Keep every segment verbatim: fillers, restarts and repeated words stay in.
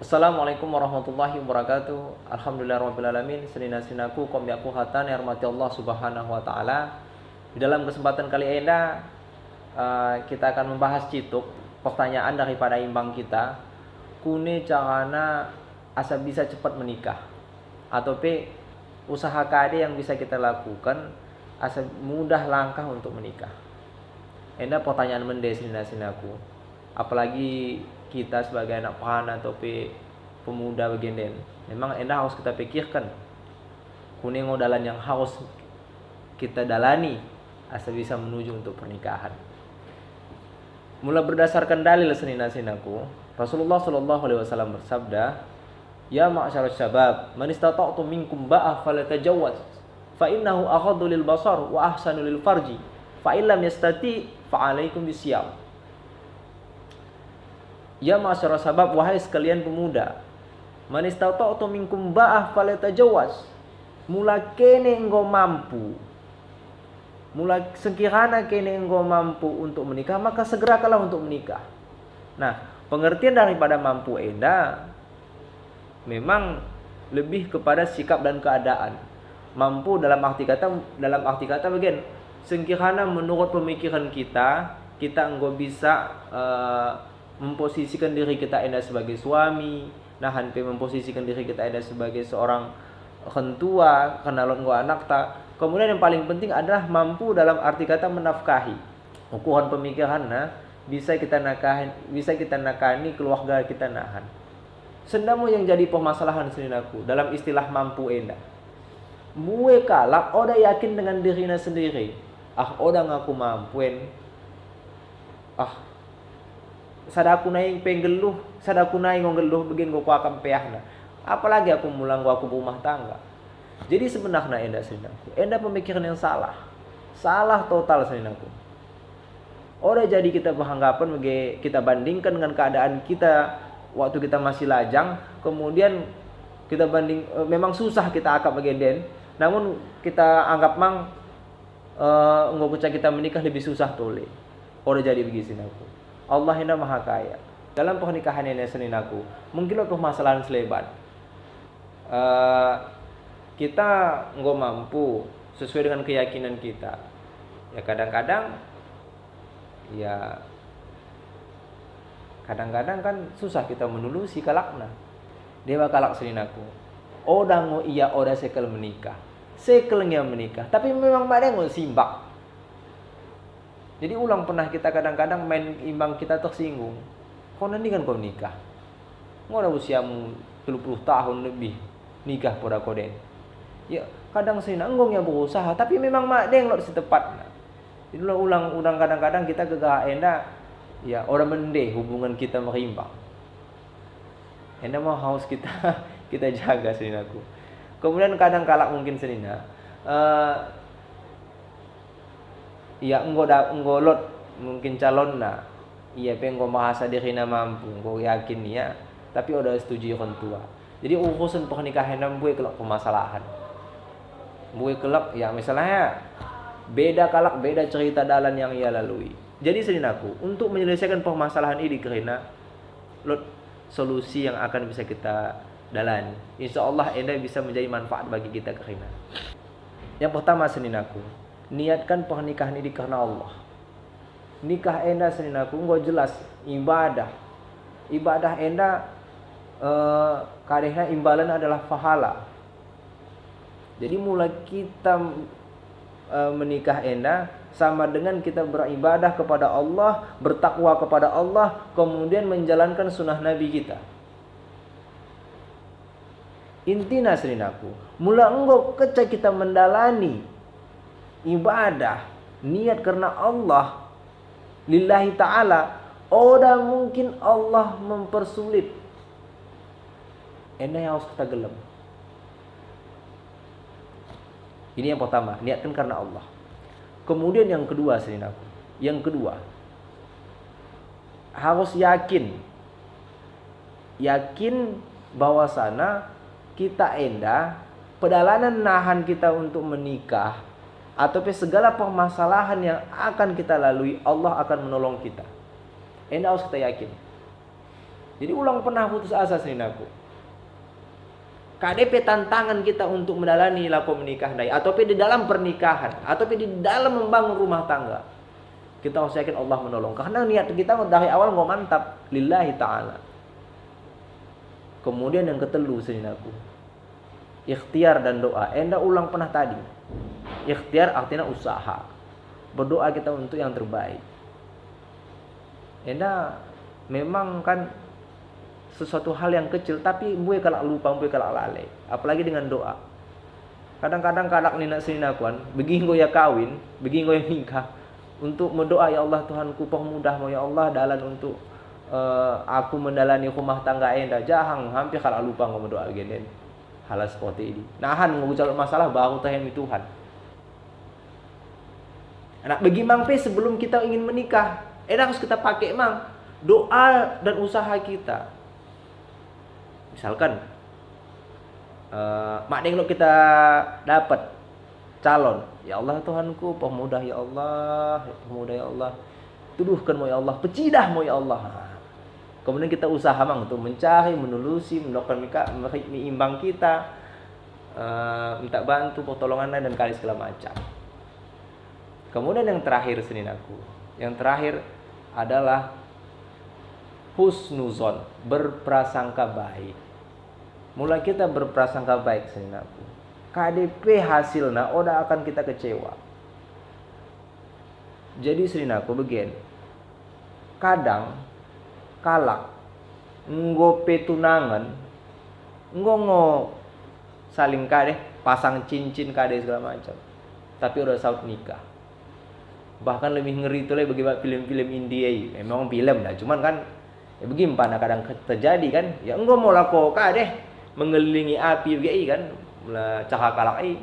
Assalamualaikum warahmatullahi wabarakatuh. Alhamdulillahirabbil alamin. Senina-seninaku, kombyaku hata ni rahmati Allah Subhanahu wa Ta'ala. Di dalam kesempatan kali enda, eh, kita akan membahas cituk pertanyaan daripada imbang kita, kune carana asa bisa cepat menikah, atau pe usaha kade yang bisa kita lakukan asa mudah langkah untuk menikah. Enda pertanyaan mende senina-seninaku. Apalagi kita sebagai anak perana atau pe pemuda bagendena. Memang enda harus kita pikirkan. Kune ngo dalan yang harus kita dalani asa bisa menuju untuk pernikahan. Mula berdasarkan dalil senina-seninaku, Rasulullah sallallahu alaihi wasallam bersabda, "Ya ma'syaras syabab, man istata'tum minkum ba'ah falyatazawwaj, fa innahu aghaddu lil basar wa ahsanu lil farji, fa in lam yastati' fa alaikum bisiyam." Ya ma'syaras syabab, wahai sekalian pemuda, man istata'tum minkum ba'ah falyatazawwaj, mula kene enggo mampu, mula sengkirana kene enggo mampu untuk menikah, maka segerakanlah untuk menikah. Nah, pengertian daripada mampu enda memang lebih kepada sikap dan keadaan. Mampu dalam arti kata, dalam arti kata bagen, sengkirana menurut pemikiran kita, kita enggo bisa, eh, memposisikan diri kita enda sebagai suami, nahan pe memposisikan diri kita enda sebagai seorang orang tua, kerna lot enggo anakta. Kemudian yang paling penting adalah mampu dalam arti kata menafkahi. Ukuran pemikiranna, bisa kita nakahi, bisa kita nakani keluarga kita nahan. Senda mo yang jadi permasalahan seninaku dalam istilah mampu enda. Mbue kalak oda yakin dengan dirina sendiri. Ah, oda ngo aku mampu en. Ah, sada aku nai pe nggelluh, sada aku nai ngo nggelluh, bage enggo kuakap peahna. Apalagi aku mula enggo aku berumah tangga. Jadi sebenarna enda seninaku, enda pemikiran yang salah. Salah total seninaku. Oda jadi kita beranggapan bage, kita bandingkan dengan keadaan kita waktu kita masih lajang, kemudian kita banding, eh, memang susah kita akap bagenden, namun kita anggap mang, eh, enggo kuca kita menikah lebih susah tole. Oda jadi bagi seninaku. Allah enda Maha Kaya. Dalam pernikahan enda seninaku, mungkin lot permasalahan selebat. Eh, kita enggo mampu sesuai dengan keyakinan kita. Ya, kadang-kadang, ya, kadang-kadang kan susah kita menulusi kalakna. Deba kalak seninaku. Oda ngo ia oda sekel menikah. Sekel ngo ia menikah. Tapi memang madeng ngo simbak. Jadi ulang pernah kita kadang-kadang main imbang kita tersinggung. Kone ndi kan ko nikah? Ngo oda usiamu tellu puluh tahun lebih nikah pe oda ko den. Ya, kadang senina enggo ngo ia berusaha, tapi memang madeng lot si tepatna. Jadi ulang-ulang kadang-kadang kita gegah enda, ya, oda mende hubungan kita merimbang. Enda mo harus kita, kita jaga seninaku. Kemudian kadang kalak mungkin senina, eh, ya, enggo da-, enggo lot mungkin calonna. Ia pe enggo merasa dirina mampu, enggo yakin ia, tapi oda setujui orang tua. Jadi urusan pernikahan enda mbue kelak permasalahan. Mbue kelak, ya, misalnya beda kalak, beda cerita dalan yang ia lalui. Jadi seninaku, untuk menyelesaikan permasalahan ini kerina lot solusi yang akan bisa kita dalani. Insya Allah enda bisa menjadi manfaat bagi kita kerina. Yang pertama seninaku, niatkan pernikahan ini kerna Allah. Nikah enda seninaku enggo jelas ibadah. Ibadah enda, eh, kadehna imbalanna adalah pahala. Jadi mula kita, eh, menikah enda sama dengan kita beribadah kepada Allah, bertakwa kepada Allah, kemudian menjalankan sunnah Nabi kita. Intina seninaku, mula enggo keca kita mendalani ibadah, niat kerna Allah, lillahi ta'ala, oda mungkin Allah mempersulit. Enda yang harus kita gelem. Ini yang pertama, niatkan karena Allah. Kemudian yang kedua, seninaku. Yang kedua, harus yakin. Yakin bahwasana kita enda, pedalanan nahan kita untuk menikah, atau pe segala permasalahan yang akan kita lalui, Allah akan menolong kita. Enda harus kita yakin. Jadi ulang pernah putus asa, seninaku. Kade pe tantangan kita untuk mendalani lako menikah ndai, atau pe di dalam pernikahan, atau pe di dalam membangun rumah tangga, kita harus yakin Allah menolong. Karena niat kita dari awal enggo mantap lillahi ta'ala. Kemudian yang ketellu, seninaku, ikhtiar dan doa. Enda ulang pernah tading. Ikhtiar artinya usaha. Berdoa kita untuk yang terbaik. Enda memang kan sesuatu hal yang kecil, tapi mbue kalak lupa, mbue kalak lale. Apalagi dengan doa. Kadang-kadang kalak nina seninaku kan, begi enggo ia kawin, begi enggo ia nikah, untuk mendoa, "Ya Allah Tuhanku, permudah mo ya Allah dalan untuk, eh, aku mendalani rumah tangga enda." Jahang, hampir kalak lupa enggo mendoa begenden. Hal seperti ini. Nahan enggo kucalon masalah, baru terhenti Tuhan. Nah, begi mang pe sebelum kita ingin menikah, enda harus kita pake mang doa dan usaha kita. Misalkan, eh, madeng lot kita dapet calon, "Ya Allah Tuhanku, permudah ya Allah, permudah ya Allah. Tuduhken mo ya Allah, pecidah mo ya Allah." Kemudian kita usaha mang untuk mencari, menulusi, mendokken mi ka-, mi imbang kita, eh, minta bantu, pertolongan dan kade segala macam. Kemudian yang terakhir, seninaku, yang terakhir adalah husnuzon, berprasangka baik. Mula kita berprasangka baik, seninaku, kade pe hasilna oda akan kita kecewa. Jadi seninaku, begen, kadang kalak enggo pe tunangen, enggo ngo saling kade, pasang cincin kade segala macam, tapi oda saut nikah. Bahkan lebih ngeri tole bagi bak film-film India i. Memang film dah, cuman kan, ya, begi mpana kadang ke-, terjadi kan. Ya, enggo mo lako kade mengelilingi api bagi i kan, mula cara kalak i.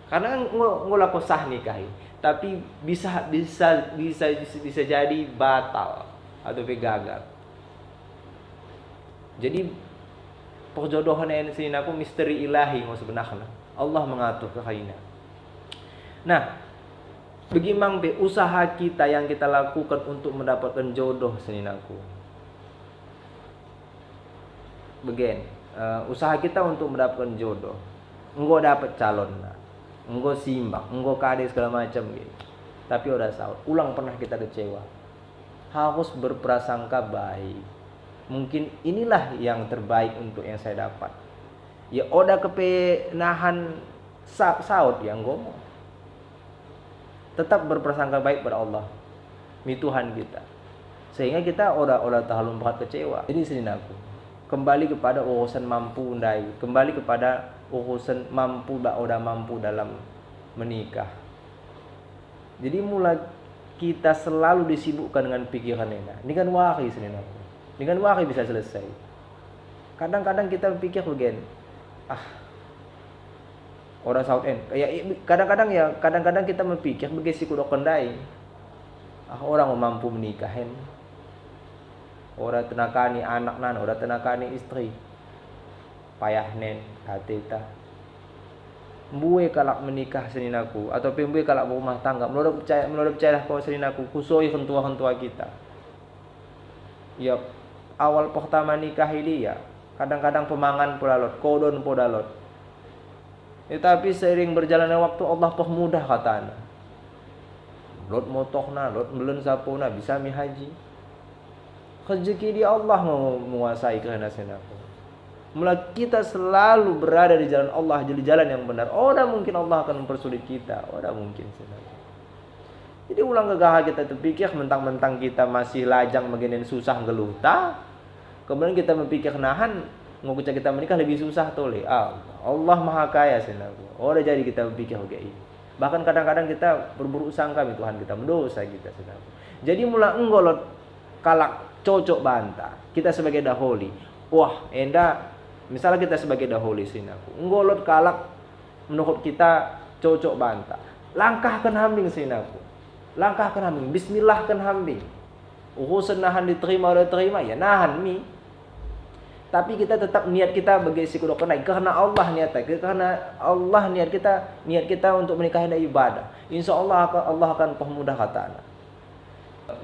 Karena kan enggo, enggo lako sah nikah i. Tapi bisa, bisa, bisa, bisa, bisa jadi batal atau pe gagal. Jadi, perjodohen en, seninaku, misteri ilahi ngo sebenarna. Allah mengatur kerina. Nah, begi mang pe usaha kita yang kita lakukan untuk mendapatkan jodoh, seninaku. Begen, eh, usaha kita untuk mendapatkan jodoh. Enggo dapet calonna, enggo simbang, enggo kade segala macam gitu. Tapi oda saut, ulang pernah kita kecewa. Harus berprasangka baik. Mungkin inilah yang terbaik untuk yang saya dapat. Ya, oda kepe nahan sa-, saut ya enggo mo. Tetap berprasangka baik pada Allah, mi Tuhan kita. Sehingga kita oda, oda terlalu berat kecewa. Jadi seninaku, kembali kepada urusan mampu ndai, kembali kepada urusan mampu bak oda mampu dalam menikah. Jadi mula kita selalu disibukkan dengan pikiran enda, denggan wari, seninaku, denggan wari bisa selesai. Kadang-kadang kita pikir begen, ah, oda saut en. Ya, i-, kadang-kadang ya, kadang-kadang kita mepikir bege si kudokken ndai. Ah, oda ngo mampu menikah en. Oda tenakani anak nan, oda tenakani istri. Payah nen, kateta. Mbue kalak menikah, seninaku, atau pe mbue kalak berumah tangga, mula oda percaya, mula oda percayalah ko, seninaku, kusoi rentua-rentua kita. Ya, awal pertama nikah i lia, kadang-kadang pemangan pe oda lot, kodon pe oda lot. Ya, tapi seiring berjalannya waktu, Allah permudah katana. Lot motorna, lot mbelen sapona, bisa mi haji. Rejeki di Allah ngo menguasai kerina, seninaku. Mula kita selalu berada di jalan Allah, di jalan yang benar, oda mungkin Allah akan mempersulit kita, oda mungkin, seninaku. Jadi ulang gegaha kita terpikir, mentang-mentang kita masih lajang begenden susah nggeluhta, kemudian kita mepikir nahan, ngo kuca kita menikah lebih susah tole. Allah, Allah Maha Kaya, seninaku. Oda jadi kita mepikir bage i. Bahkan kadang-kadang kita berburuk sangka mi Tuhan kita, mendosa kita, seninaku. Jadi mula enggo lot kalak cocok banta, kita sebagai daholi. Wah, enda, misalnya kita sebagai daholi, seninaku. Enggo lot kalak menurut kita cocok banta. Langkahken hambing, seninaku. Langkahken hambing, bismillahken hambing. Urusen nahan diterima oda diterima, ya nahan mi. Tapi kita tetap niat kita bage si kudokken ndai, kerna Allah niatta, kerna Allah niat kita, niat kita untuk menikah enda ibadah. Insya Allah aka-, Allah akan permudah katana.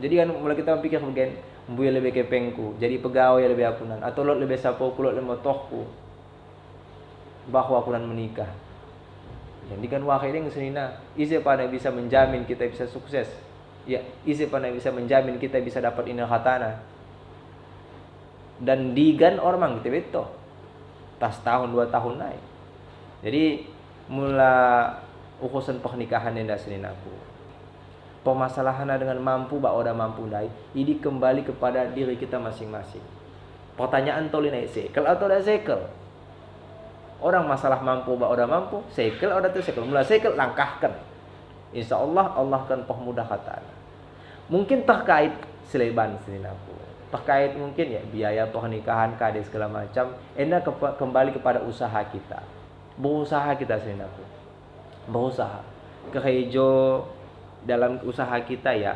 Jadi kan mula kita mepikir begen, Mbue lebe kepengku, jadi pegawai lebe aku nan, atau lot lebe sapoku, lot lebe motohku, bahwa aku nan menikah. Jadi kan wahai deng senina, ise pana bisa menjamin kita bisa sukses? Ya, ise pana bisa menjamin kita bisa dapat ina hatana? Dan digan orang mang kita beto. Tas tahun dua tahun nai. Jadi mula uhosen pernikahan enda seninaku. Permasalahanna dengan mampu bak oda mampu ndai, idi kembali kepada diri kita masing-masing. Pertanyaan toli nai, sekel atau oda sekel? Orang masalah mampu bak oda mampu, sekel oda tu sekel. Mula sekel, langkahken. Insya Allah, Allah akan permudah hatana. Mungkin terkait seleban seninaku. Terkait mungkin ya biaya pernikahan kade segala macam, enda kepa-, kembali kepada usaha kita. Berusaha kita seninaku. Berusaha. Kerejo dalam usaha kita ya.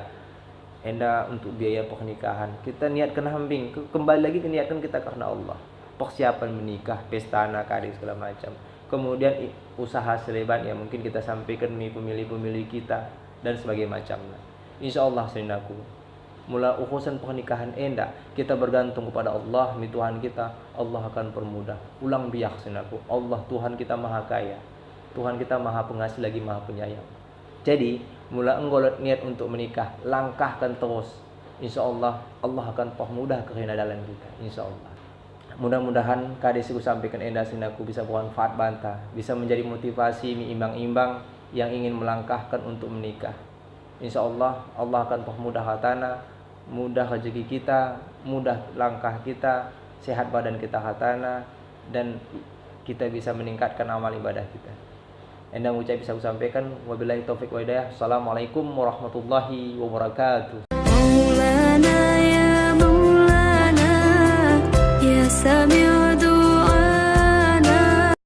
Enda untuk biaya pernikahan. Kita niatken hambing, ke-, kembali lagi ke niatken kita karena Allah. Persiapan menikah, pestana kade segala macam. Kemudian i-, usaha seleban ya mungkin kita sampaiken mi pemilih-pemilih kita dan sebagainya macamna. Insya Allah seninaku. Mula uhosen pernikahan enda, kita bergantung kepada Allah, mi Tuhan kita, Allah akan permudah. Ulang biak seninaku, Allah Tuhan kita maha kaya. Tuhan kita maha pengasih lagi maha penyayang. Jadi, mula enggo lot niat untuk menikah, langkahken terus. Insya Allah, Allah akan permudah kerina dalan kita. Insya Allah. Mudah-mudahan kade si kusampaiken enda seninaku bisa bermanfaat banta, bisa menjadi motivasi mi imbang-imbang yang ingin melangkahken untuk menikah. Insya Allah, Allah akan permudah hatana, mudah rezeki kita, mudah langkah kita, sehat badan kita hatana, dan kita bisa meningkatkan amal ibadah kita. Enda ngucap bisa kusampaiken, wabillahi taufik wal hidayah. Assalamualaikum warahmatullahi wabarakatuh. مولانا يا مولانا يا سميع